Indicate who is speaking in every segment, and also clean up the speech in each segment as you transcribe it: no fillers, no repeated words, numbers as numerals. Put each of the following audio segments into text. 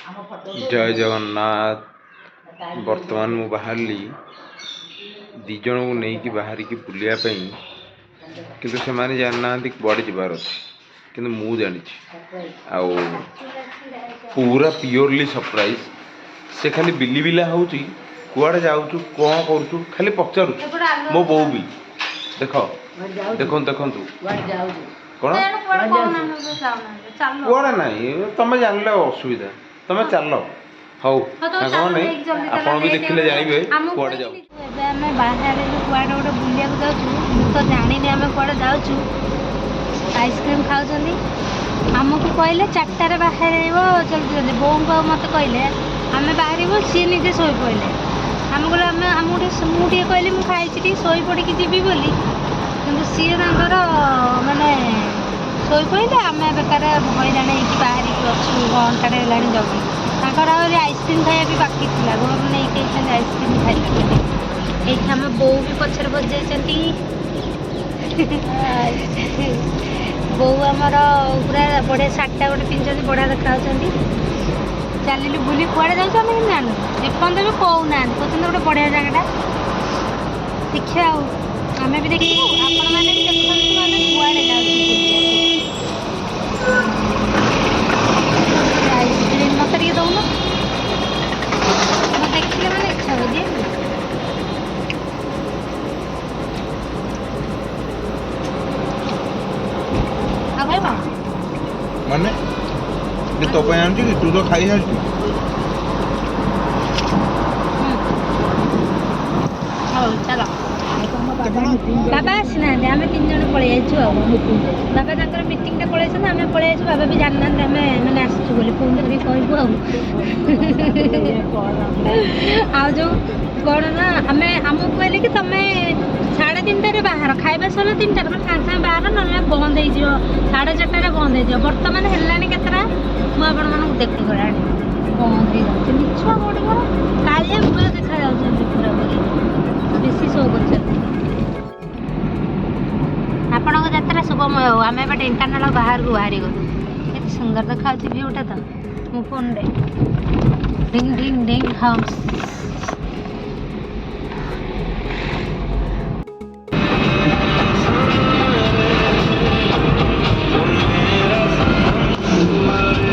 Speaker 1: ଜୟ ଜଗନ୍ନାଥ। ବର୍ତ୍ତମାନ ମୁଁ ବାହାରିଲି ଦୁଇ ଜଣଙ୍କୁ ନେଇକି ବାହାରିକି ବୁଲିବା ପାଇଁ, କିନ୍ତୁ ସେମାନେ ଜାଣିନାହାନ୍ତି କୁଆଡ଼େ ଯିବାର ଅଛି, କିନ୍ତୁ ମୁଁ ଜାଣିଛି। ଆଉ ପୁରା ପିଓରଲି ସରପ୍ରାଇଜ୍। ସେ ଖାଲି ବିଲି ବିଲା ହେଉଛି, କୁଆଡ଼େ ଯାଉଛୁ, କ'ଣ କରୁଛୁ, ଖାଲି ପଚାରୁଛୁ। ମୋ ବୋଉ ବି ଦେଖ, ଦେଖନ୍ତୁ ଦେଖନ୍ତୁ। କ'ଣ କୁଆଡ଼େ ନାହିଁ, ତମେ ଜାଣିଲେ ଅସୁବିଧା, ତମେ ଚାଲ। ହଉ ସାଙ୍ଗମାନେ, ଆପଣ ବି ଦେଖିଲେ ଜାଣିବେ କୁଆଡ଼େ ଯାଉ।
Speaker 2: ଏବେ ଆମେ ବାହାରିଲୁ, କୁଆଡ଼େ ଗୋଟେ ବୁଲିବାକୁ ଯାଉଛୁ। ମୁଁ ତ ଜାଣିନି ଆମେ କୁଆଡ଼େ ଯାଉଛୁ। ଆଇସ୍କ୍ରିମ୍ ଖାଉଛନ୍ତି। ଆମକୁ କହିଲେ 4ଟାରେ ବାହାରିବ ଜଲ୍ଦି ଜଲ୍ଦି। ବୋଉଙ୍କୁ ଆଉ ମୋତେ କହିଲେ ଆମେ ବାହାରିବୁ, ସିଏ ନିଜେ ଶୋଇପଡ଼ିଲେ। ଆମେ କହିଲୁ ଆମେ ଆମକୁ ଟିକେ, ମୁଁ ଟିକେ କହିଲି ମୁଁ ଖାଇଛି, ଟିକେ ଶୋଇପଡ଼ିକି ଯିବି ବୋଲି, କିନ୍ତୁ ସିଏ ତାଙ୍କର ମାନେ ଶୋଇପଡ଼ିଲେ। ଆମେ ବେକାର ହଇରାଣ ହେଇକି ବାହାରିକି ଅଛୁ, ଘଣ୍ଟାଟେ ହେଲାଣି ଜଗି। ତାଙ୍କର ଆହୁରି ଆଇସ୍କ୍ରିମ୍ ଖାଇବା ବି ବାକି ଥିଲା, ଘରୁ ନେଇକି ଯାଇଛନ୍ତି ଆଇସ୍କ୍ରିମ୍ ଖାଇବା ବୋଲି। ଏଇଠି ଆମ ବୋଉ ବି ପଛରେ ବସିଯାଇଛନ୍ତି। ବୋଉ ଆମର ପୁରା ବଢ଼ିଆ ଶାଢ଼ୀଟା ଗୋଟେ ପିନ୍ଧିଛନ୍ତି, ବଢ଼ିଆ ଦେଖାଯାଉଛନ୍ତି। ଚାଲିଲୁ ବୁଲି, କୁଆଡ଼େ ଯାଉଛୁ ଆମେ କିନ୍ତୁ ଜାଣିନୁ, ଏପର୍ଯ୍ୟନ୍ତ ବି କହୁନାହାନ୍ତି। କହୁଛନ୍ତି ଗୋଟେ ବଢ଼ିଆ ଜାଗାଟା, ଦେଖିବା ଆଉ ଆମେ ବି ଦେଖିବୁ, ଆପଣମାନେ ବି ଦେଖନ୍ତୁ ଆମେ କୁଆଡ଼େ ଯାଉଛୁ ବୁଲିବାକୁ। ଆଇସ୍କ୍ରିମ୍ ମୋତେ ଟିକେ ଦଉନ, ମୁଁ ଦେଖିଲେ ମାନେ ଇଚ୍ଛା ହବ। ଦିଅ। ଆଉ ଖାଇବ?
Speaker 1: ମାନେ ତୋ ପାଇଁ ଆଣିଛୁ କି? ତୁ ତ ଖାଇ ସାରିଛୁ।
Speaker 2: ହଉ ଚାଲ। ବାବା ଆସିନାହାନ୍ତି, ଆମେ ତିନି ଜଣ ପଳେଇ ଯାଇଛୁ। ଆଉ ବାବା ତାଙ୍କର ମିଟିଂଟା ପଳେଇଛନ୍ତି, ଆମେ ପଳେଇ ଯାଇଛୁ। ବାବା ବି ଜାଣିନାହାନ୍ତି ଆମେ ମାନେ ଆସିଛୁ ବୋଲି, ଫୋନ୍ କରିକି କହିବୁ। ଆଉ ଆଉ ଯେଉଁ କ'ଣ ନା, ଆମେ ଆମକୁ କହିଲେ କି ତମେ 3:30ରେ ବାହାର, ଖାଇବା ସରିଲା 3ଟାରେ, ମାନେ ସାଙ୍ଗେ ସାଙ୍ଗେ ବାହାର, ନହେଲେ ବନ୍ଦ ହେଇଯିବ, 4:30ରେ ବନ୍ଦ ହେଇଯିବ। ବର୍ତ୍ତମାନ ହେଲାଣି କେତେଟା ମୁଁ ଆପଣମାନଙ୍କୁ ଦେଖିଗଲାଣି, ବନ୍ଦ ହେଇଯାଉଛି। ମିଛୁଆ କୋଉଠି ମୋର କାଳିଆ ପୁରା ଦେଖାଯାଉଛନ୍ତି, ପୁରାପୁରି ବେଶୀ ଶୋ କରୁଛନ୍ତି। ଆପଣଙ୍କ ଯାତ୍ରା ଶୁଭମୟ ହଉ। ଆମେ ଏବେ ଢେଙ୍କାନାଳ ବାହାରକୁ ବାହାରିଗଲୁ। କେତେ ସୁନ୍ଦର ଦେଖାଯାଉଛି ଭିଉଟା ତ ମୋ ଫୋନ୍ରେ। ଡିଙ୍ଗ ଡିଙ୍ଗ ଡିଙ୍ଗ ହମ୍ସ।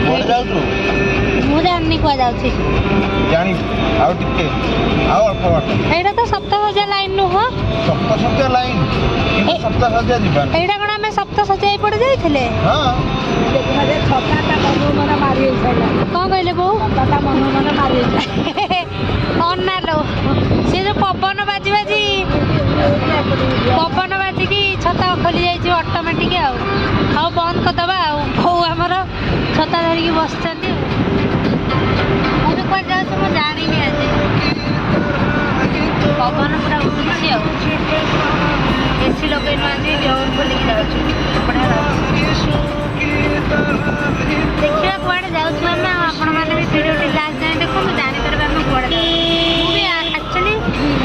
Speaker 1: କୁଆଡ଼େ ଯାଉଛୁ?
Speaker 2: ମୁଁ ଜାଣିନି କୁଆ ଯାଉଛି।
Speaker 1: ଜାଣିବୁ, ଆଉ ଟିକେ, ଆଉ ଅଳ୍ପ ବାଟ।
Speaker 2: ଏଇଟା ତ ସପ୍ତଶଯ୍ୟା ଲାଇନ୍ ନୁହଁ?
Speaker 1: ସପ୍ତଶଯ୍ୟା ଲାଇନ୍, କିନ୍ତୁ ସପ୍ତଶଯ୍ୟା ଯିବାନି।
Speaker 2: ଏଇଟା କ'ଣ ଆମେ ସପ୍ତଶଯ୍ୟା ଏପଟେ ଯାଇଥିଲେ?
Speaker 1: ହଁ।
Speaker 2: କ'ଣ କହିଲେ ବୋଉ? ଅନାଲୋ, ସେ ଯୋଉ ପବନ ବାଜି ବାଜି, ପବନ ବାଜିକି ଛତା ଖୋଲି ଯାଇଛି ଅଟୋମେଟିକ୍। ଆଉ ହଉ, ବନ୍ଦ କରିଦେବା। ଆଉ ବୋଉ ଆମର ଛତା ଧରିକି ବସିଛନ୍ତି। ମୁଁ ବି କୁଆଡ଼େ ଯାଉଛି ମୁଁ ଜାଣିନି ଆଜି। ପବନ ପୁରା ଉଡୁଛି, ଆଉ ଏସି ଲଗେଇନୁ ଆଜି, ଜୋର ଖୋଲିକି ଯାଉଛୁ, ବଢ଼ିଆ ଲାଗୁଛି। ଦେଖିବା କୁଆଡ଼େ ଯାଉଛୁ ଆମେ। ଆଉ ଆପଣମାନେ ବି ଭିଡ଼ିଓଟି ଲାଷ୍ଟ ଯାଏଁ ଦେଖନ୍ତୁ, ଜାଣିପାରିବେ ଆମେ କୁଆଡ଼େ ଯାଉଛୁ। ମୁଁ ବି ଆକ୍ଚୁଆଲି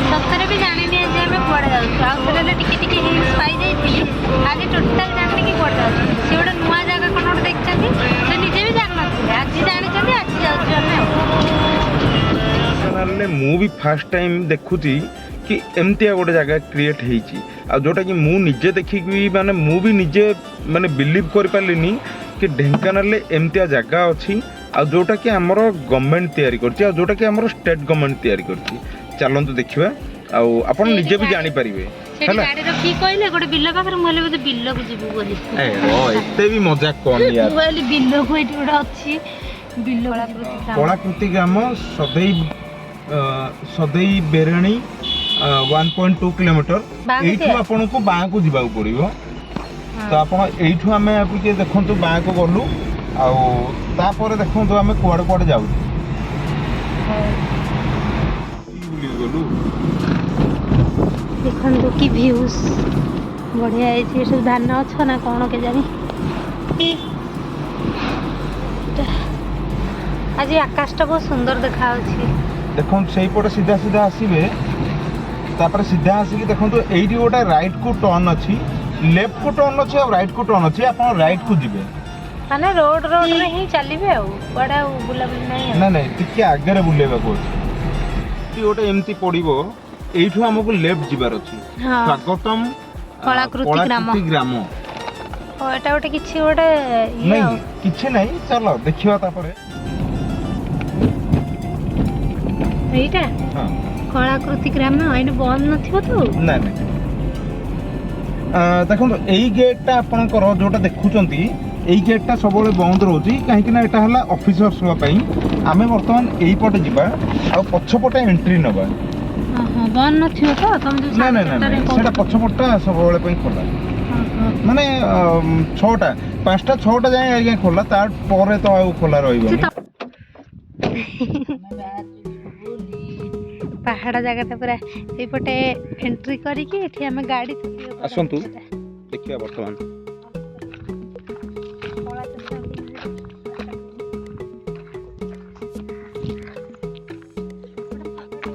Speaker 2: ସତରେ ବି ଜାଣିନି ଆଜି ଆମେ କୁଆଡ଼େ ଯାଉଛୁ। ଆଉ ଥରେ ହେଲେ ଟିକେ ଟିକେ ହିଣ୍ଟସ୍ ପାଇଯାଇଥିଲି, ଆଜି ଟୋଟାଲ୍ ଜାଣିନି କି କୁଆଡ଼େ ଯାଉଛୁ। ସେ ଗୋଟେ ନୂଆ ଜାଗା କ'ଣ ଗୋଟେ ଦେଖିଛନ୍ତି, ସେ ନିଜେ ବି ଜାଣିନଥିଲେ, ଆଜି ଜାଣିଛନ୍ତି, ଆଜି ଯାଉଛୁ ଆମେ। ଆଉ
Speaker 1: ଢେଙ୍କାନାଳରେ ମୁଁ ବି ଫାର୍ଷ୍ଟ ଟାଇମ୍ ଦେଖୁଛି କି ଏମିତିଆ ଗୋଟେ ଜାଗା କ୍ରିଏଟ୍ ହେଇଛି, ଆଉ ଯେଉଁଟାକି ମୁଁ ନିଜେ ଦେଖିକି ବି ମାନେ ମୁଁ ବି ନିଜେ ମାନେ ବିଲିଭ୍ କରିପାରିଲିନି କି ଢେଙ୍କାନାଳରେ ଏମିତିଆ ଜାଗା ଅଛି, ଆଉ ଯେଉଁଟାକି ଆମର ଗଭର୍ଣ୍ଣମେଣ୍ଟ ତିଆରି କରିଛି, ଆଉ ଯେଉଁଟାକି ଆମର ଷ୍ଟେଟ୍ ଗଭର୍ଣ୍ଣମେଣ୍ଟ ତିଆରି କରିଛି। ଚାଲନ୍ତୁ ଦେଖିବା, ଆଉ ଆପଣ
Speaker 2: ସେଇଠି
Speaker 1: ନିଜେ ବି ଜାଣିପାରିବେ।
Speaker 2: ସେଠି
Speaker 1: ହେଲା।
Speaker 2: ଗାଡ଼ି ରଖିକି କହିଲେ ଗୋଟେ ବିଲ ପାଖରେ, ମୁଁ ହେଲେ ବୋଧେ ବିଲକୁ ଯିବୁ ବୋଲି।
Speaker 1: ଏ ର, ଏତେ ବି ମଜାକ କରନି ୟାର।
Speaker 2: ମୁଁ କହିଲି ବିଲକୁ, ଏଇଠି ଗୋଟେ ଅଛି ବିଲ। କଳାକୃତି ଗ୍ରାମ।
Speaker 1: କଳାକୃତି ଗ୍ରାମ, ସଦେଇ ସଦେଇ ବେରେଣୀ, 1.2 କିଲୋମିଟର।
Speaker 2: ବାଁକୁ
Speaker 1: ଏଇଠୁ
Speaker 2: ଯିବା?
Speaker 1: ଆପଣଙ୍କୁ ବାଁକୁ ଯିବାକୁ ପଡ଼ିବ। ତ ଆପଣ ଏଇଠୁ ଆମେ ଟିକେ ଦେଖନ୍ତୁ, ବାଁକୁ ଗଲୁ, ଆଉ ତାପରେ ଦେଖନ୍ତୁ ଆମେ କୁଆଡ଼େ କୁଆଡ଼େ ଯାଉଛୁ। ବୁଲିକି ଗଲୁ।
Speaker 2: ଦେଖନ୍ତୁ କି ଭ୍ୟୁସ୍ ବଢ଼ିଆ ହେଇଛି। ଏ ସବୁ ଧାନ ଗଛ ନା କ'ଣ କେଜାଣି। ଆଜି ଆକାଶଟା ବହୁତ ସୁନ୍ଦର ଦେଖାଯାଉଛି।
Speaker 1: ଦେଖନ୍ତୁ, ସେଇପଟେ ସିଧା ସିଧା ଆସିବେ, ତାପରେ ସିଧା ଆସିକି ଦେଖନ୍ତୁ ଏଇଠି ଗୋଟେ ରାଇଟ୍କୁ ଟର୍ନ ଅଛି, ଲେଫ୍ଟକୁ ଟର୍ନ ଅଛି, ଆଉ ରାଇଟ୍କୁ ଟର୍ନ ଅଛି। ଆପଣ ରାଇଟ୍କୁ ଯିବେ।
Speaker 2: ମାନେ ରୋଡରେ ହିଁ ଚାଲିବେ ଆଉ କୁଆଡ଼େ ଆଉ ବୁଲାବୁଲି ନାହିଁ ଆଉ।
Speaker 1: ନା ନାଇଁ, ଟିକେ ଆଗରେ ବୁଲେଇବାକୁ ଅଛି। ଏଠି ଗୋଟେ ଏମିତି ପଡ଼ିବ, ଏଇଠୁ ଆମକୁ ଲେଫ୍ଟ ଯିବାର ଅଛି। ସ୍ୱାଗତମ
Speaker 2: କଳାକୃତି ଗ୍ରାମ।
Speaker 1: କଳାକୃତି ଗ୍ରାମ।
Speaker 2: ଓ, ଏଟା ଗୋଟେ କିଛି ଗୋଟେ ଇଏ
Speaker 1: ନାଇଁ,
Speaker 2: ଆଉ
Speaker 1: କିଛି ନାହିଁ, ଚାଲ ଦେଖିବା ତାପରେ।
Speaker 2: ଏଇଟା
Speaker 1: ହଁ।
Speaker 2: କଳାକୃତି ଗ୍ରାମ। ଏଇଠି ବନ୍ଦ ନଥିବ ତ?
Speaker 1: ନାଇଁ ନାଇଁ, ଦେଖନ୍ତୁ, ଏଇ ଗେଟ୍ଟା ଆପଣଙ୍କର ଯୋଉଟା ଦେଖୁଛନ୍ତି, ଏଇ ଗେଟ୍ଟା ସବୁବେଳେ ବନ୍ଦ ରହୁଛି, କାହିଁକି ନା ଏଇଟା ହେଲା ଅଫିସର୍ସଙ୍କ ପାଇଁ। ଆମେ ବର୍ତ୍ତମାନ ଏଇପଟେ ଯିବା ଆଉ ପଛପଟେ ଏଣ୍ଟ୍ରି ନେବା।
Speaker 2: ହଁ, ବନ୍ଦ ନଥିବ ତ ତମେ ଯୋଉ
Speaker 1: ନାଇଁ ନାଇଁ ନାଇଁ
Speaker 2: 4:30ରେ
Speaker 1: ନାଇଁ,
Speaker 2: କହୁଥିଲ?
Speaker 1: ସେଇଟା ପଛପଟଟା ସବୁବେଳେ ପାଇଁ ଖୋଲା। ମାନେ 6ଟା, 5ଟା 6ଟା ଯାଏଁ ଆଜ୍ଞା ଖୋଲା, ତାପରେ ତ ଆଉ ଖୋଲା ରହିବନି।
Speaker 2: ପାହାଡ଼ ଜାଗାଟା ପୁରା ଏଇପଟେ ଏଣ୍ଟ୍ରି କରିକି ଏଠି ଆମେ ଗାଡ଼ି ଥୋଇବାକୁ
Speaker 1: ଆସନ୍ତୁ।
Speaker 2: ରାସ୍ତାଟା।
Speaker 1: ଦେଖିବା ବର୍ତ୍ତମାନ।
Speaker 2: କଳା ଚଷମା ପିନ୍ଧି।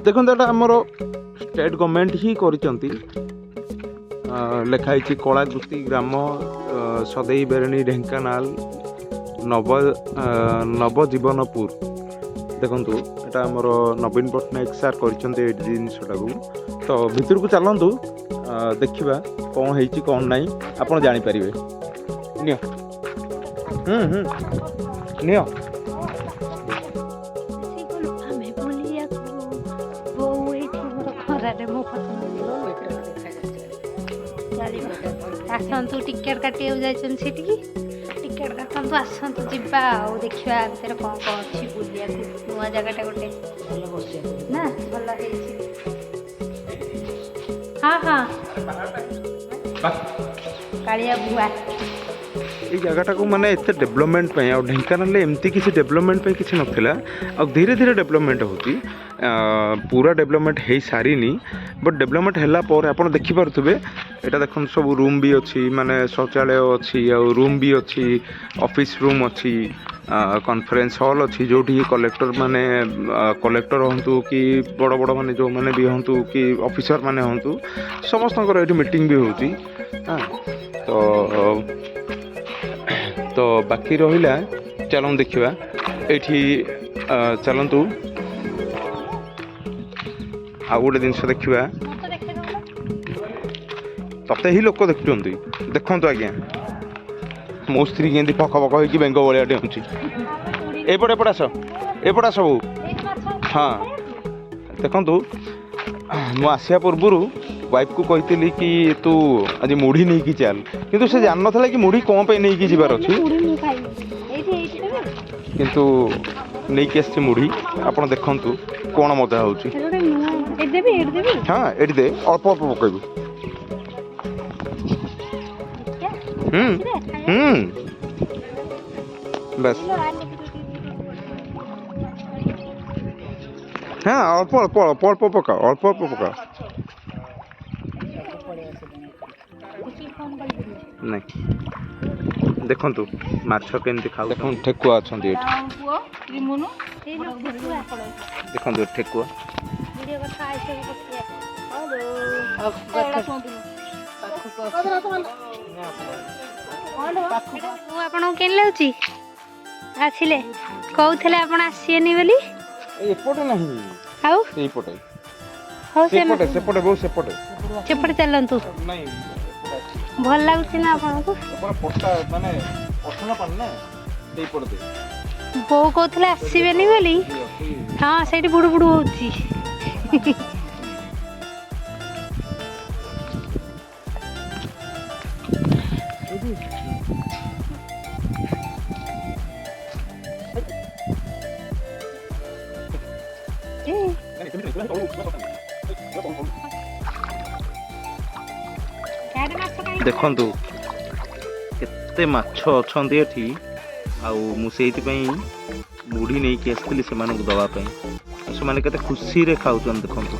Speaker 1: ଦେଖନ୍ତୁ, ଏଇଟା ଆମର ଷ୍ଟେଟ୍ ଗଭର୍ଣ୍ଣମେଣ୍ଟ ହିଁ କରିଛନ୍ତି। ଲେଖା ହେଇଛି କଳାକୃତି ଗ୍ରାମ, ସଦେଇ ବେରେଣୀ, ଢେଙ୍କାନାଳ, ନବଜୀବନପୁର। ଦେଖନ୍ତୁ, ଏଇଟା ଆମର ନବୀନ ପଟ୍ଟନାୟକ ସାର୍ କରିଛନ୍ତି ଏଇ ଜିନିଷଟାକୁ। ତ ଭିତରକୁ ଚାଲନ୍ତୁ, ଦେଖିବା କ'ଣ ହେଇଛି କ'ଣ ନାହିଁ, ଆପଣ ଜାଣିପାରିବେ। ନିଅ, ହୁଁ ହୁଁ ନିଅ।
Speaker 2: ଆସିଗଲୁ ଆମେ ବୁଲିବାକୁ। ବୋଉ ଏଇଠି ମୋର ଖରାରେ ମୋ ପଛ। ଚାଲିବା, ଆସନ୍ତୁ। ଟିକେଟ୍ କାଟିବାକୁ ଯାଇଛନ୍ତି ସେଠିକି, ଟିକେଟ୍ କାଟନ୍ତୁ। ଆସନ୍ତୁ ଯିବା ଆଉ ଦେଖିବା ଭିତରେ କ'ଣ କ'ଣ ଅଛି ବୁଲିବାକୁ। ନୂଆ ଜାଗାଟା ଗୋଟେ ନା, ଭଲ ହେଇଛି। ହଁ, କାଳିଆ ବୁଆ।
Speaker 1: ଏଇ ଜାଗାଟାକୁ ମାନେ ଏତେ ଡେଭଲପମେଣ୍ଟ ପାଇଁ, ଆଉ ଢେଙ୍କାନାଳରେ ଏମିତି କିଛି ଡେଭଲପମେଣ୍ଟ ପାଇଁ କିଛି ନଥିଲା, ଆଉ ଧୀରେ ଧୀରେ ଡେଭଲପମେଣ୍ଟ ହେଉଛି। ପୁରା ଡେଭଲପମେଣ୍ଟ ହେଇସାରିନି, ବଟ୍ ଡେଭଲପମେଣ୍ଟ ହେଲା ପରେ ଆପଣ ଦେଖିପାରୁଥିବେ। ଏଇଟା ଦେଖନ୍ତୁ, ସବୁ ରୁମ୍ ବି ଅଛି, ମାନେ ଶୌଚାଳୟ ଅଛି ଆଉ ରୁମ୍ ବି ଅଛି, ଅଫିସ୍ ରୁମ୍ ଅଛି, କନଫରେନ୍ସ ହଲ୍ ଅଛି, ଯେଉଁଠିକି କଲେକ୍ଟର ମାନେ, କଲେକ୍ଟର ହୁଅନ୍ତୁ କି ବଡ଼ ବଡ଼ ମାନେ ଯେଉଁମାନେ ବି ହୁଅନ୍ତୁ କି ଅଫିସର ମାନେ ହୁଅନ୍ତୁ, ସମସ୍ତଙ୍କର ଏଇଠି ମିଟିଂ ବି ହେଉଛି। ହଁ, ତ ବାକି ରହିଲା, ଚାଲନ୍ତୁ ଦେଖିବା ଏଇଠି। ଚାଲନ୍ତୁ ଆଉ ଗୋଟେ ଜିନିଷ ଦେଖିବା।
Speaker 2: ମତେ ଦେଖେଇଦଉନ।
Speaker 1: ତତେ ହିଁ ଲୋକ ଦେଖୁଛନ୍ତି। ଦେଖନ୍ତୁ ଆଜ୍ଞା, ମୋ ସ୍ତ୍ରୀ କେମିତି ଫକ ଫକ ହେଇକି ବେଙ୍ଗ ଭଳିଆ ଡେଉଁଛି। ଏପଟେ, ଏପଟେ ଆସ, ଏପଟେ ଆସ ବୋଉ।
Speaker 2: ଏଇଠି ମାଛ।
Speaker 1: ହଁ, ଦେଖନ୍ତୁ, ମୁଁ ଆସିବା ପୂର୍ବରୁ ୱାଇଫ୍କୁ କହିଥିଲି କି ତୁ ଆଜି ମୁଢ଼ି ନେଇକି ଚାଲ, କିନ୍ତୁ ସେ ଜାଣିନଥିଲା କି ମୁଢ଼ି କ'ଣ ପାଇଁ ନେଇକି ଯିବାର ଅଛି।
Speaker 2: ମୁଢ଼ି ମୁଁ ଖାଇବି। ଏଇଠି, ଏଇଠି ଦେବେ।
Speaker 1: କିନ୍ତୁ ନେଇକି ଆସିଛି ମୁଢ଼ି। ଆପଣ ଦେଖନ୍ତୁ କ'ଣ ମଜା ହେଉଛି।
Speaker 2: ଏଠି ଗୋଟେ ନୂଆ, ଏଇଠି ଦେବି, ଏଇଠି ଦେବି।
Speaker 1: ହଁ, ଏଠି ଦେ, ଅଳ୍ପ ଅଳ୍ପ ପକେଇବୁ। ହୁଁ ହୁଁ ବାସ୍। ହଁ, ଅଳ୍ପ ଅଳ୍ପ, ଅଳ୍ପ ଅଳ୍ପ ପକାଅ, ଅଳ୍ପ ଅଳ୍ପ ପକାଅ। ନାଇଁ, ଦେଖନ୍ତୁ ମାଛ କେମିତି ଖାଉ। ଦେଖନ୍ତୁ, ଠେକୁଆ ଅଛନ୍ତି ଏଠି। ଦେଖନ୍ତୁ ଏଠି ଠେକୁଆ।
Speaker 2: ଭିଡ଼ିଓ କଥା ଆଇସବୁ ପଠେଇବା। ମୁଁ ଆପଣଙ୍କୁ କେମିତି ଲାଗୁଛି? ଆସିଲେ କହୁଥିଲେ ଆପଣ ଆସିବେନି ବୋଲି।
Speaker 1: ଏପଟେ ନାହିଁ।
Speaker 2: ଆଉ?
Speaker 1: ସେଇପଟେ।
Speaker 2: ହଉ, ସେ
Speaker 1: ସେପଟେ, ସେପଟେ ବୋଉ, ସେପଟେ।
Speaker 2: ସେପଟେ ଚାଲନ୍ତୁ।
Speaker 1: ନାଇଁ, ଏପଟେ ଅଛି।
Speaker 2: ଭଲ ଲାଗୁଛି ନା ଆପଣଙ୍କୁ?
Speaker 1: ଏପଟେ ପଟା ମାନେ ଅସନା ପାଣି ନା, ସେଇପଟେ ଦେ।
Speaker 2: ବୋଉ କହୁଥିଲେ ଆସିବେନି ବୋଲି। ହଁ, ସେଇଠି ବୁଡୁ ବୁଡୁ ହଉଛି। ଏ, ସିଆଡ଼େ ମାଛ କାହିଁ?
Speaker 1: ଦେଖନ୍ତୁ କେତେ ମାଛ ଅଛନ୍ତି ଏଠି। ଆଉ ମୁଁ ସେଇଥିପାଇଁ ମୁଢ଼ି ନେଇକି ଆସିଥିଲି ସେମାନଙ୍କୁ ଦେବା ପାଇଁ। ଆଉ ସେମାନେ କେତେ ଖୁସିରେ ଖାଉଛନ୍ତି ଦେଖନ୍ତୁ।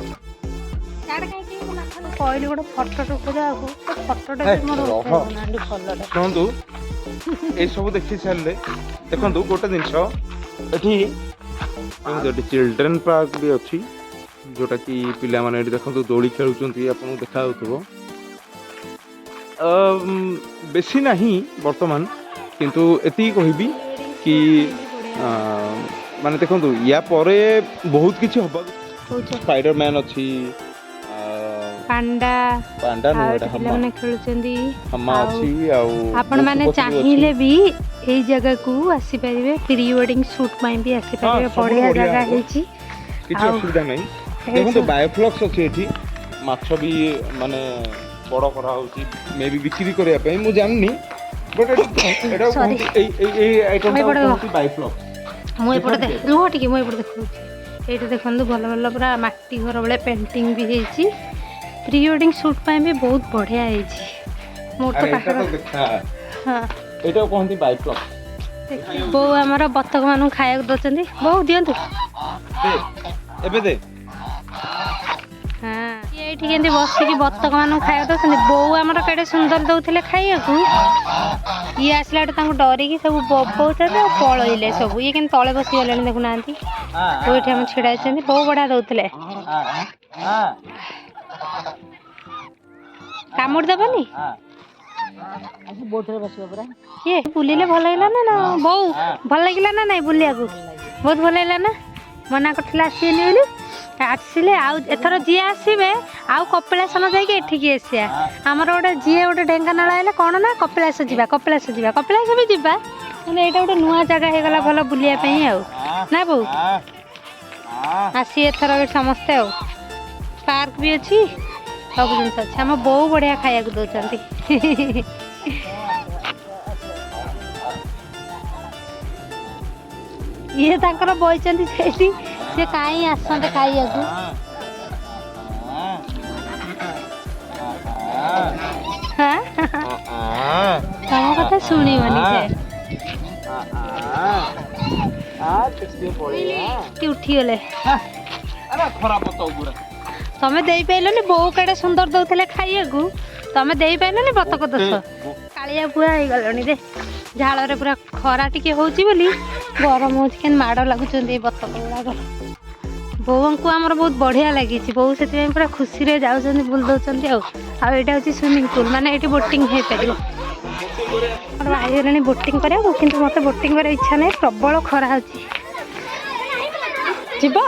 Speaker 2: ସିଆଡ଼େ କାହିଁକି ମାଛ? କହିଲି ଗୋଟେ ଫଟୋ ଉଠେଇଦେବାକୁ, ସେ ଫଟୋଟା
Speaker 1: ହେ,
Speaker 2: ବି ମୋର
Speaker 1: ରହ।
Speaker 2: ଉଠେଇ ଭଲରେ।
Speaker 1: ଶୁଣନ୍ତୁ, ଏଇସବୁ ଦେଖି ସାରିଲେ ଦେଖନ୍ତୁ ଗୋଟେ ଜିନିଷ ଏଠି। ଦେଖନ୍ତୁ, ଏଠି ଚିଲଡ୍ରେନ୍ ପାର୍କ ବି ଅଛି, ଯୋଉଟାକି ପିଲାମାନେ ଏଠି ଦେଖନ୍ତୁ ଦୋଳି ଖେଳୁଛନ୍ତି, ଆପଣଙ୍କୁ ଦେଖାଯାଉଥିବ। ବେଶୀ ନାହିଁ ବର୍ତ୍ତମାନ, କିନ୍ତୁ ଏତିକି କହିବି କି ମାନେ ଦେଖନ୍ତୁ, ୟା ପରେ ବହୁତ କିଛି ହବାକୁ
Speaker 2: କହୁଛ।
Speaker 1: ସ୍ପାଇଡର ମ୍ୟାନ୍ ଅଛି।
Speaker 2: ପାଣ୍ଡା।
Speaker 1: ପାଣ୍ଡା
Speaker 2: ଆଉ
Speaker 1: ନୁହଁ
Speaker 2: ଏଠି
Speaker 1: ଏଇଟା ହମା।
Speaker 2: ପିଲାମାନେ ଖେଳୁଛନ୍ତି।
Speaker 1: ହମା
Speaker 2: ଆଉ
Speaker 1: ଅଛି ଆଉ
Speaker 2: ଆପଣମାନେ
Speaker 1: ବହୁତ ପକ୍ଷୀ ବି ଅଛି।
Speaker 2: ଚାହିଁଲେ ବି ଏଇ ଜାଗାକୁ ଆସିପାରିବେ, ପ୍ରି ୱେଡିଂ ସୁଟ୍ ପାଇଁ ବି ଆସିପାରିବେ।
Speaker 1: ସବୁଠୁ
Speaker 2: ବଢ଼ିଆ
Speaker 1: ବଢ଼ିଆ
Speaker 2: ଜାଗା
Speaker 1: ହବ।
Speaker 2: ହେଇଛି।
Speaker 1: କିଛି
Speaker 2: ଆଉ
Speaker 1: ଅସୁବିଧା ନାହିଁ।
Speaker 2: ଏଇ
Speaker 1: ଦେଖନ୍ତୁ,
Speaker 2: ସବୁ-
Speaker 1: ବାୟୋଫ୍ଲକ୍ସ ଅଛି ଏଠି। ମାଛ ବି ମାନେ ବଡ଼ କରାହଉଛି, ମେ ବି ବିକ୍ରି କରିବା ପାଇଁ, ମୁଁ ଜାଣିନି। ବଟ୍ ଏଇଟା
Speaker 2: Sorry.
Speaker 1: କୁହନ୍ତି, ଏଇ ଏଇ ଏଇ ଆଇଟମଟା
Speaker 2: ଏପଟେ
Speaker 1: କୁହନ୍ତି ବାୟୋଫ୍ଲକ୍ସ।
Speaker 2: ମୁଁ ଏପଟେ
Speaker 1: ଦେଖ ଟିକେ।
Speaker 2: ରୁହ ଟିକେ, ମୁଁ ଏପଟେ ଦେଖାଉଛି। ଏଇଠି ଦେଖନ୍ତୁ, ଭଲ ଭଲ ପୁରା ମାଟି ଘର ଭଳିଆ ପେଣ୍ଟିଂ ବି ହେଇଛି। ପ୍ରି ୱେଡିଂ ସୁଟ୍ ପାଇଁ ବି ବହୁତ ବଢ଼ିଆ ହେଇଛି। ମୋର ତ
Speaker 1: ଆରେ ଏଇଟା
Speaker 2: ପାଖରେ
Speaker 1: ତ ଦେଖା।
Speaker 2: ହଁ।
Speaker 1: ଏଇଟାକୁ କୁହନ୍ତି ବାୟୋଫ୍ଲକ୍ସ।
Speaker 2: ବୋଉ ଆମର ବତକ ମାନଙ୍କୁ ଖାଇବାକୁ ଦଉଛନ୍ତି। ବୋଉ, ଦିଅନ୍ତୁ।
Speaker 1: ଦେ, ଏବେ ଦେ।
Speaker 2: ହଁ, ଇଏ ଏଇଠି କେମିତି ବସିକି ବତକ ମାନଙ୍କୁ ଖାଇବାକୁ ଦଉଛନ୍ତି। ବୋଉ ଆମର କେଡ଼େ ସୁନ୍ଦର ଦଉଥିଲେ ଖାଇବାକୁ। ଇଏ ଆସିଲାଠୁ ତାଙ୍କୁ ଡରିକି ସବୁ ବୋବଉଛନ୍ତି ଆଉ ପଳେଇଲେ ସବୁ। ଇଏ କେମିତି ତଳେ ବସିଗଲେଣି ଦେଖୁନାହାନ୍ତି। ବୋଉ ଏଠି ଆମ ଛିଡ଼ା ହେଇଛନ୍ତି। ବୋଉ ବଢ଼ିଆ ଦଉଥିଲେ। କାମୁଡ଼ି ଦେବନି। କିଏ ବୁଲିଲେ? ଭଲ ଲାଗିଲା ନା? ନା ବୋଉ, ଭଲ ଲାଗିଲା ନା ନାଇଁ ବୁଲିବାକୁ? ବହୁତ ଭଲ ଲାଗିଲା ନା? ମନା କରିଥିଲେ ଆସିବେନି ବୋଲି, ଆସିଲେ। ଆଉ ଏଥର ଯିଏ ଆସିବେ, ଆଉ କପିଳାସ ନ ଯାଇକି ଏଠିକି ଆସିବା। ଆମର ଗୋଟେ ଯିଏ ଗୋଟେ ଢେଙ୍କାନାଳ ହେଲେ କ'ଣ ନା କପିଳାସ ଯିବା, କପିଳାସ ଯିବା। କପିଳାସ ବି ଯିବା, କିନ୍ତୁ ଏଇଟା ଗୋଟେ ନୂଆ ଜାଗା ହେଇଗଲା ଭଲ ବୁଲିବା ପାଇଁ ଆଉ ନା ବୋଉ? ଆସିବେ ଏଥର ସମସ୍ତେ। ଆଉ ପାର୍କ ବି ଅଛି, ସବୁ ଜିନିଷ ଅଛି। ଆମ ବୋଉ ବଢ଼ିଆ ଖାଇବାକୁ ଦଉଛନ୍ତି। ଇଏ ତାଙ୍କର ବଇଛନ୍ତି ସେଇଠି, ସେ କାହିଁ ଆସନ୍ତେ ଖାଇବାକୁ। ହଁ, ତମ କଥା ଶୁଣିବନି ସେ। କି ଉଠିଗଲେ।
Speaker 1: ଖରାପ ଗୁଡ଼ା।
Speaker 2: ତମେ ଦେଇପାରିଲନି। ବୋଉ କେଡ଼େ ସୁନ୍ଦର ଦଉଥିଲେ ଖାଇବାକୁ, ତମେ ଦେଇପାରିଲନି। ବତକ ଦୋଷ। କାଳିଆ ପୁଆ ହେଇଗଲଣି ରେ। ଝାଳରେ ପୁରା, ଖରା ଟିକେ ହଉଛି ବୋଲି ଗରମ ହଉଛି। କେମିତି ମାଡ଼ ଲାଗୁଛନ୍ତି ଏଇ ବତକ ଗୁଡ଼ାକ। ବୋଉଙ୍କୁ ଆମର ବହୁତ ବଢ଼ିଆ ଲାଗିଛି। ବୋଉ ସେଥିପାଇଁ ପୁରା ଖୁସିରେ ଯାଉଛନ୍ତି, ବୁଲି ଦଉଛନ୍ତି। ଆଉ ଆଉ ଏଇଟା ହେଉଛି ସୁଇମିଂ ପୁଲ୍, ମାନେ ଏଇଠି ବୋଟିଂ ହେଇପାରିବ। ଆମର ବାହାରିଗଲେଣି ବୋଟିଂ କରିବାକୁ, କିନ୍ତୁ ମୋତେ ବୋଟିଂ କରିବା ଇଚ୍ଛା ନାହିଁ। ପ୍ରବଳ ଖରା ହେଉଛି। ଯିବ?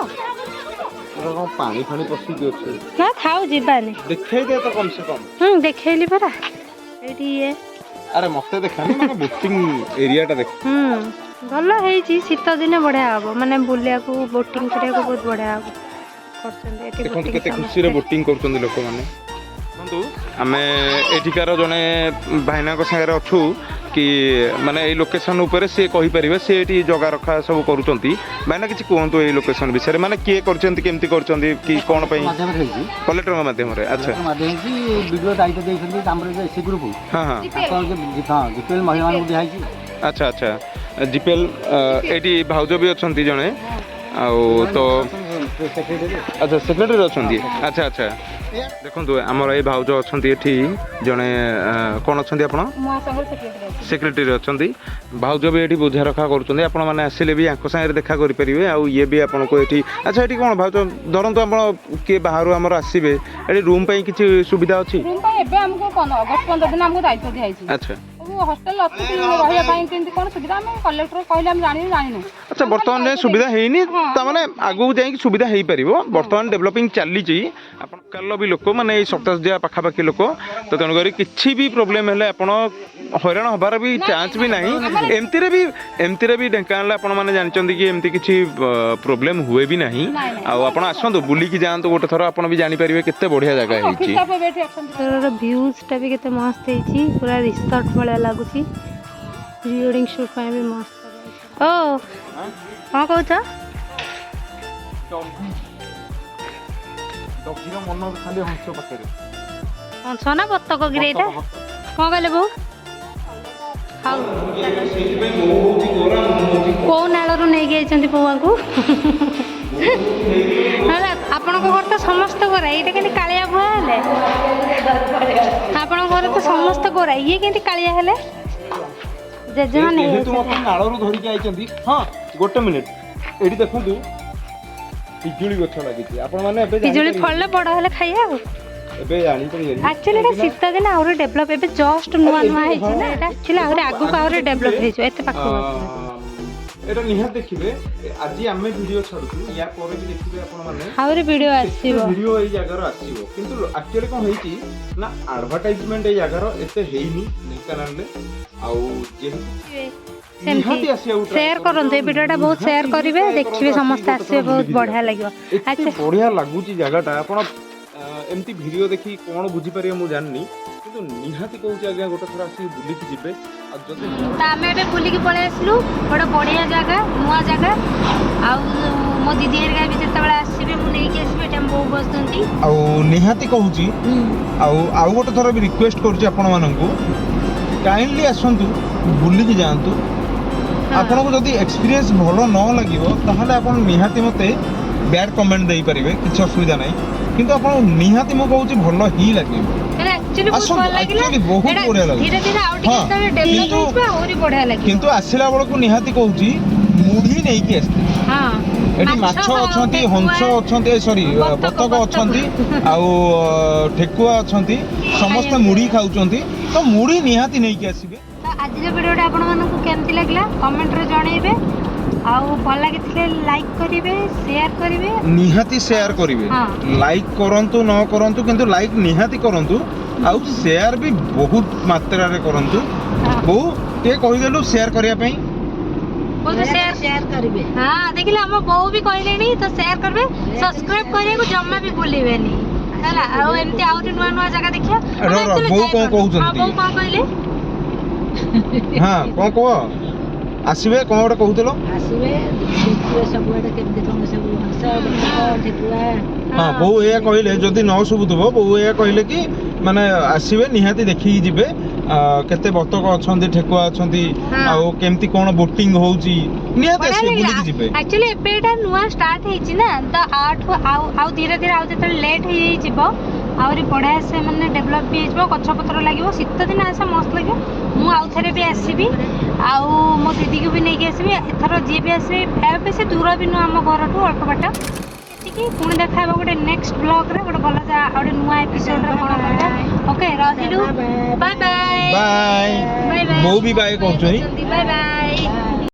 Speaker 1: କ'ଣ ପାଣି ଫାଣି ପଶିକି ଅଛି?
Speaker 2: ନା, ଥାଉ, ଯିବାନି।
Speaker 1: ଦେଖେଇ ଦେ ତ କମ ସେ କମ।
Speaker 2: ହୁଁ, ଦେଖେଇଲି ପରା ଏଇଠି ଇଏ।
Speaker 1: ଆରେ ମତେ ଦେଖାନି, ମାନେ ବୋଟିଂ ଏରିଆଟା ଦେଖ।
Speaker 2: ହୁଁ, ଭଲ ହେଇଛି। ଶୀତ ଦିନେ ବଢ଼ିଆ ହବ, ମାନେ ବୁଲିବାକୁ, ବୋଟିଂ କରିବାକୁ ବହୁତ ବଢ଼ିଆ ହବ କରୁଛନ୍ତି ଏଠି।
Speaker 1: ଦେଖନ୍ତୁ,
Speaker 2: ବୋଟିଂ
Speaker 1: କେତେ ଖୁସିରେ
Speaker 2: ସମସ୍ତେ।
Speaker 1: ବୋଟିଂ କରୁଛନ୍ତି ଲୋକମାନେ। ଦେଖନ୍ତୁ, ଆମେ ଏଠିକାର ଜଣେ ଭାଇନାଙ୍କ ସାଙ୍ଗରେ ଅଛୁ କି ମାନେ ଏଇ ଲୋକେସନ୍ ଉପରେ ସିଏ କହିପାରିବେ। ସିଏ ଏଠି ଜଗା ରଖା ସବୁ କରୁଛନ୍ତି। ଭାଇନା, କିଛି କୁହନ୍ତୁ ଏଇ ଲୋକେସନ୍ ବିଷୟରେ, ମାନେ କିଏ କରିଛନ୍ତି, କେମିତି କରିଛନ୍ତି କି କ'ଣ ପାଇଁ?
Speaker 3: ମାଧ୍ୟମରେ ହେଇଛି।
Speaker 1: କଲେକ୍ଟରଙ୍କ ମାଧ୍ୟମରେ, ଆଚ୍ଛା।
Speaker 3: କଲେକ୍ଟର ମାଧ୍ୟମ ହେଇଛି। ବିଡ଼ିଓ ଦାୟିତ୍ୱ ଦେଇଛନ୍ତି ଆମର ଯେଉଁ ଏସି ଗ୍ରୁପ୍
Speaker 1: ହଁ ହଁ
Speaker 3: ତାଙ୍କ ହଁ, ଜିପିଏଲ୍ ମହିଳାମାନଙ୍କୁ ଦିଆହେଇଛି।
Speaker 1: ଆଚ୍ଛା, ଜିପିଏଲ୍। ଏଇଠି ଭାଉଜ ବି ଅଛନ୍ତି ଜଣେ। ଆଉ ତ
Speaker 3: ସେକ୍ରେଟାରୀ।
Speaker 1: ଆଚ୍ଛା, ସେକ୍ରେଟାରୀ ଅଛନ୍ତି। ଆଚ୍ଛା, ଦେଖନ୍ତୁ, ଆମର ଏଇ ଭାଉଜ ଅଛନ୍ତି ଏଠି ଜଣେ। କ'ଣ ଅଛନ୍ତି ଆପଣ?
Speaker 4: ମହାସଂଘର ସେକ୍ରେଟାରୀ ଅଛି।
Speaker 1: ସେକ୍ରେଟାରୀ ଅଛନ୍ତି। ଭାଉଜ ବି ଏଠି ବୁଝା ରଖା କରୁଛନ୍ତି। ଆପଣମାନେ ଆସିଲେ ବି ୟାଙ୍କ ସାଙ୍ଗରେ ଦେଖା କରିପାରିବେ। ଆଉ ଇଏ ବି ଆପଣଙ୍କୁ ଏଠି। ଆଚ୍ଛା, ଏଠି କ'ଣ ଭାଉଜ, ଧରନ୍ତୁ ଆପଣ କିଏ ବାହାରୁ ଆମର ଆସିବେ, ଏଠି ରୁମ୍ ପାଇଁ କିଛି ସୁବିଧା ଅଛି?
Speaker 4: ରୁମ୍ ପାଇଁ ଏବେ ଆମକୁ ଅଗଷ୍ଟ 15 ଦିନ ଆମକୁ ଦାୟିତ୍ୱ ଦିଆହେଇଛି। ସବୁ ହଷ୍ଟେଲ ଅଛି, କିନ୍ତୁ ରହିବା ପାଇଁ କେମିତି କ'ଣ ସୁବିଧା ଆମେ କଲେକ୍ଟର କହିଲେ ଆମେ ଜାଣିନୁ ଜାଣିନୁ।
Speaker 1: ଆଚ୍ଛା, ବର୍ତ୍ତମାନ ଯାଏଁ ସୁବିଧା ହେଇନି, ତାମାନେ ଆଗକୁ ଯାଇକି ସୁବିଧା ହେଇପାରିବ। ବର୍ତ୍ତମାନ ଡେଭଲପିଂ ଚାଲିଛି। ଆପଣ ଲୋକାଲର ବି ଲୋକ, ମାନେ ଏଇ ସପ୍ତଶଯ୍ୟା ପାଖାପାଖି ଲୋକ ତ, ତେଣୁକରି କିଛି ବି ପ୍ରୋବ୍ଲେମ୍ ହେଲେ ଆପଣ ହଇରାଣ ହେବାର ବି ଚାନ୍ସ ବି ନାହିଁ। ଏମିତିରେ ବି ଢେଙ୍କାନାଳରେ ଆପଣମାନେ ଜାଣିଛନ୍ତି କି ଏମିତି କିଛି ପ୍ରୋବ୍ଲେମ୍ ହୁଏ ବି ନାହିଁ। ଆଉ ଆପଣ ଆସନ୍ତୁ, ବୁଲିକି ଯାଆନ୍ତୁ ଗୋଟେ ଥର, ଆପଣ ବି ଜାଣିପାରିବେ କେତେ ବଢ଼ିଆ ଜାଗା
Speaker 4: ଅଫିସ
Speaker 1: ହେଇଛି।
Speaker 4: ଷ୍ଟାଫ୍ ଏବେ ଏଠି ଅଛନ୍ତି।
Speaker 2: ତାର ଭ୍ୟୁଜଟା ବି କେତେ ମସ୍ତ ହେଇଛି, ପୁରା ରିସର୍ଟ ଭଳିଆ ଲାଗୁଛି। ପ୍ରି ୱେଡିଂ ସୁଟ୍ ପାଇଁ ବି ମସ୍ତ। ଓ, କ'ଣ କହୁଛ?
Speaker 1: ଡଗିର ମନ ଖାଲି ହଂସ ପାଖରେ।
Speaker 2: ହଂସ ନା ବତକ କିରେ ଏଇଟା? କ'ଣ କହିଲେ ବୋଉ? ହଉ, କୋଉ ନାଳରୁ ନେଇକି ଯାଇଛନ୍ତି ବୋଉଆଙ୍କୁ? ନହେଲେ ଆପଣଙ୍କ ଘରେ ତ ସମସ୍ତେ ଗୋରା, ଏଇଟା କେମିତି କାଳିଆ ବୁହା ହେଲେ? ଆପଣଙ୍କ ଘରେ ତ ସମସ୍ତେ ଗୋରା, ଇଏ କେମିତି କାଳିଆ ହେଲେ? ଜେଜେମା ନେଇ
Speaker 1: ଯେହେତୁ ମତେ
Speaker 2: ଯାଇଛନ୍ତି।
Speaker 1: ନାଳରୁ ଧରିକି ଆଇଛନ୍ତି। ହଁ, ଗୋଟେ ମିନିଟ୍। ଏଇଠି ଦେଖନ୍ତୁ, ପିଜୁଳି ଗଛ ଲାଗିଛି। ଆପଣମାନେ ଏବେ
Speaker 2: ପିଜୁଳି
Speaker 1: ଜାଣିପାରିବେ।
Speaker 2: ଫଳିଲେ ବଡ଼ ହେଲେ ଖାଇବା ଆଉ।
Speaker 1: ଏବେ ଜାଣିପାରିବେନି।
Speaker 2: ଆକ୍ଚୁଆଲି ଏଇଟା ଶୀତ ଦିନ ଆହୁରି ଡେଭଲପ୍, ଏବେ ଜଷ୍ଟ ନୂଆ ନୂଆ ହେଇଛି ନା ଏଇଟା। ଆକ୍ଚୁଆଲି ଆହୁରି ଆଗକୁ ଆହୁରି ଡେଭଲପ୍ ହେଇଯିବ, ଏତେ ପାଖକୁ ଆସିବ।
Speaker 1: ଏଇଟା ନିହାତି ଦେଖିବେ। ଆଜି ଆମେ ଭିଡ଼ିଓ ଛାଡୁଛୁ, ୟା ପରେ ବି ଦେଖିବେ ଆପଣମାନେ।
Speaker 2: ଆହୁରି ଭିଡ଼ିଓ ଆସିବ।
Speaker 1: ଭିଡ଼ିଓ ଏଇ ଜାଗାର ଆସିବ। କିନ୍ତୁ ଆକ୍ଚୁଆଲି କ'ଣ ହେଇଛି ନା, ଆଡଭର୍ଟାଇଜମେଣ୍ଟ ଏଇ ଜାଗାର ଏତେ ହେଇନି ଢେଙ୍କାନାଳରେ। ଆଉ ଯେହେତୁ
Speaker 2: ସେମିତି
Speaker 1: ନିହାତି ଆସିବାକୁ try
Speaker 2: share କରନ୍ତୁ, ଏ ଭିଡ଼ିଓଟା ବହୁତ
Speaker 1: ନିହାତି
Speaker 2: ସେୟାର କରିବେ,
Speaker 1: try
Speaker 2: ଦେଖିବେ
Speaker 1: କରନ୍ତୁ,
Speaker 2: ସମସ୍ତେ
Speaker 1: ଆସିକି
Speaker 2: ଆସିବେ,
Speaker 1: ଗୋଟେ ଥର
Speaker 2: ବହୁତ
Speaker 1: ବୁଲିକି
Speaker 2: ବଢ଼ିଆ
Speaker 1: ଯିବେ।
Speaker 2: ଲାଗିବ।
Speaker 1: ଏତେ
Speaker 2: ଆଚ୍ଛା।
Speaker 1: ବଢ଼ିଆ ଲାଗୁଛି ଜାଗାଟା। ଆପଣ ଏମିତି ଭିଡ଼ିଓ ଦେଖି କ'ଣ ବୁଝିପାରିବେ ମୁଁ ଜାଣିନି, କିନ୍ତୁ ନିହାତି କହୁଛି ଆଜ୍ଞା, ଗୋଟେ ଥର ଆସିକି ବୁଲିକି ଯିବେ। ଆଉ ଯଦି
Speaker 2: ତ ଆମେ ଏବେ ବୁଲିକି ପଳେଇ ଆସିଲୁ, ଗୋଟେ ବଢ଼ିଆ ଜାଗା, ନୂଆ ଜାଗା। ଆଉ ମୋ ଦିଦି ହେରିକା ବି ଯେତେବେଳେ ଆସିବେ, ମୁଁ ନେଇକି ଆସିବି। ଏଠି ଆମ ବୋଉ ବସୁଛନ୍ତି।
Speaker 1: ଆଉ ନିହାତି କହୁଛି, ଆଉ ଆଉ ଗୋଟେ ଥର ବି ରିକ୍ୱେଷ୍ଟ କରୁଛି ଆପଣମାନଙ୍କୁ, କାଇଣ୍ଡଲି ଆସନ୍ତୁ, ବୁଲିକି ଯାଆନ୍ତୁ। ଆପଣଙ୍କୁ ଯଦି ଏକ୍ସପିରିଏନ୍ସ ଭଲ ନ ଲାଗିବ, ତାହେଲେ ଆପଣ ନିହାତି ମୋତେ ବ୍ୟାଡ୍ କମେଣ୍ଟ ଦେଇପାରିବେ, କିଛି ଅସୁବିଧା ନାହିଁ। କିନ୍ତୁ ଆପଣଙ୍କୁ ନିହାତି ମୁଁ କହୁଛି, ଭଲ ହିଁ ଲାଗିବ।
Speaker 2: ଆକ୍ଚୁଆଲି ବହୁତ
Speaker 1: ଆସନ୍ତୁ,
Speaker 2: ଭଲ ଲାଗିଲା।
Speaker 1: Actually ବହୁତ
Speaker 2: ଏଇଟା
Speaker 1: ବଢ଼ିଆ ଲାଗୁଛି।
Speaker 2: ଧୀରେ ଧୀରେ ଆଉ ଟିକେ ଯେତେବେଳେ ଡେଭଲପ୍ ହେଇଯିବ, ଆହୁରି ବଢ଼ିଆ ଲାଗିବ।
Speaker 1: କିନ୍ତୁ ଆସିଲା ବେଳକୁ ନିହାତି କହୁଛି, ମୁଢ଼ି ନେଇକି ଆସିଥିବେ। ଏଠି ମାଛ ଅଛନ୍ତି,
Speaker 2: ଠେକୁଆ,
Speaker 1: ହଂସ ଅଛନ୍ତି, ସରି,
Speaker 2: ବତକ,
Speaker 1: ବତକ
Speaker 2: ବତକ।
Speaker 1: ଅଛନ୍ତି ଆଉ ଠେକୁଆ ଅଛନ୍ତି, ସମସ୍ତେ ମୁଢ଼ି ଖାଉଛନ୍ତି। ତ ମୁଢ଼ି ନିହାତି ନେଇକି ଆସିବେ।
Speaker 2: ତ ଆଜିର ଭିଡ଼ିଓଟା ଆପଣମାନଙ୍କୁ କେମିତି ଲାଗିଲା, କମେଣ୍ଟରେ ଜଣେଇବେ। ଆଉ ଭଲ ଲାଗିଥିଲେ ଲାଇକ୍ କରିବେ, ସେୟାର କରିବେ।
Speaker 1: ନିହାତି ସେୟାର କରିବେ। ଲାଇକ୍ କରନ୍ତୁ ନ କରନ୍ତୁ, କିନ୍ତୁ ଲାଇକ୍ ନିହାତି କରନ୍ତୁ ଆଉ ସେୟାର ବି ବହୁତ ମାତ୍ରାରେ କରନ୍ତୁ। ବୋଉ, ଟିକେ କହିଦେଲୁ ସେୟାର କରିବା ପାଇଁ।
Speaker 2: ବହୁତ ସେୟାର
Speaker 5: ସେୟାର କରିବେ।
Speaker 2: ହଁ, ଦେଖିଲେ, ଆମ ବୋଉ ବି କହିଲେଣି। ତ ସେୟାର କରିବେ, ସବସ୍କ୍ରାଇବ କରିବାକୁ ଜମା ବି ଭୁଲିବେନି, ହେଲା? ଆଉ ଏମିତି ଆହୁରି ନୂଆ ନୂଆ ଜାଗା ଦେଖିବା। ଆମେ
Speaker 1: ରହ, ରହ,
Speaker 2: actually
Speaker 1: ବୋଉ କଣ
Speaker 2: ଯାଇପାରୁନୁ।
Speaker 1: କହୁଛନ୍ତି?
Speaker 2: ହଁ, ବୋଉ କଣ କହିଲେ?
Speaker 1: ହଁ, କ'ଣ କୁହ, ଆସିବେ, କ'ଣ ଗୋଟେ କହୁଥିଲ?
Speaker 5: ଆସିବେ, ଦେଖିବେ ସବୁଆଡେ କେମିତି କଣ ସବୁ ହଂସ, ବତକ, ଠେକୁଆ।
Speaker 1: ହଁ, ବୋଉ ଏଇଆ କହିଲେ, ଯଦି ନ ଶୁଭୁଥିବ, ବୋଉ ଏଇଆ କହିଲେ କି ମାନେ ଆସିବେ, ନିହାତି ଦେଖିକି ଯିବେ, କେତେ ବତକ ଅଛନ୍ତି, ଠେକୁଆ ଅଛନ୍ତି ଆଉ କେମିତି କ'ଣ ବୋଟିଂ ହଉଛି। ନିହାତି
Speaker 2: ବଢିଆ
Speaker 1: ଆସିବେ,
Speaker 2: ଲାଗିଲା।
Speaker 1: ବୁଲିକି ଯିବେ।
Speaker 2: ଆକ୍ଚୁଆଲି ଏବେ ଏଇଟା ନୂଆ ଷ୍ଟାର୍ଟ ହେଇଛି ନା, ତ ଆଠୁ ଆଉ ଆଉ ଧୀରେ ଧୀରେ ଆଉ ଯେତେବେଳେ ଲେଟ୍ ହେଇଯିବ, ଆହୁରି ବଢ଼ିଆ ସେ ମାନେ ଡେଭଲପ୍ ବି ହେଇଯିବ, ଗଛ ପତ୍ର ଲାଗିବ। ଶୀତ ଦିନ ଆସେ, ମସ୍ତ ଲାଗିବ। ମୁଁ ଆଉ ଥରେ ବି ଆସିବି ଆଉ ମୋ ଦିଦିକୁ ବି ନେଇକି ଆସିବି। ଏଥର ଯିଏ ବି ଆସିବେ, ବେଶୀ ଦୂର ବି ନୁହଁ ଆମ ଘରଠୁ, ଅଳ୍ପ ବାଟ ଏତିକି। ପୁଣି ଦେଖା ହେବ ଗୋଟେ ନେକ୍ସଟ ବ୍ଲଗ୍ରେ, ଗୋଟେ ଭଲ ଆଉ ଗୋଟେ ନୂଆ ଏପିସୋଡ଼ରେ କ'ଣ କରିବା। ଓକେ, ରହିଲୁ, bye bye.
Speaker 1: Bye.
Speaker 2: Bye bye.
Speaker 1: ବୋଉ ବି ବାଏ କହୁଛନ୍ତି।
Speaker 2: Bye bye.